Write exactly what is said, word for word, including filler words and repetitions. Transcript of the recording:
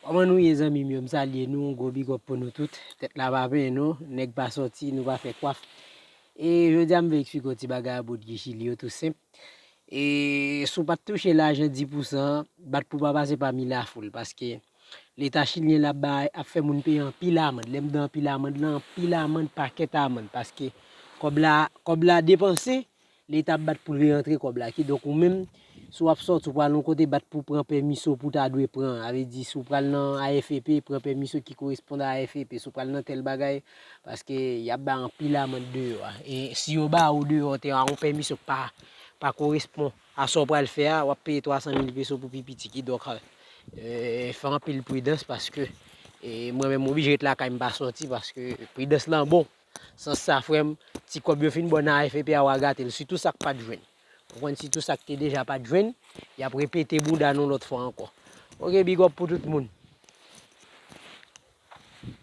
Kòman nou ye, zanmi m yo? M salye nou, gwo big up pou nou tout. Tèt la pa penyen nou, nèg pa sòti, nou pa fè kwaf. E jodi a m vle eksplike yon ti bagay a bout Guy Chili yo, tou senp. E si w pa t touche lajan dis pousan an, bat pou pa pase pami lafoul, paske Leta chilyen la ap bay, ap fè moun peye anpil amann. Lè m di anpil amann lan, anpil amann, pakèt amann, paske kòb la, kòb la depanse, Leta ap bat pou l reyantre kòb la. Kidonk, ou menm, si w ap sòti, w pral yon kote, bat pou pran pèmiso pou w ta dwe pran. Sa vle di, si w pral nan A F E P, pran pèmiso ki koresponn a A F E P. Si w pral nan tèl bagay, paske y ap bay anpil amann deyò a. E si yo ba ou deyò, te a yon pèmiso ki pa, pa koresponn a sa w pral fè a, w ap peye twa san mil peso pou pi piti. Kidonk, e, fè anpil pridans paske, e, mwen menm, m oblije ret lakay m, pa sòti paske pridans lan bon. Sans sa, frè m, ti kòb yo fin ba w nan A F E P a, w a gate l. Sitou sa k pa t jwenn. Ou konprann, sitou sa k te deja pa t jwenn, y ap repete bouda nou lòt fwa ankò. Ok, big up pou tout moun.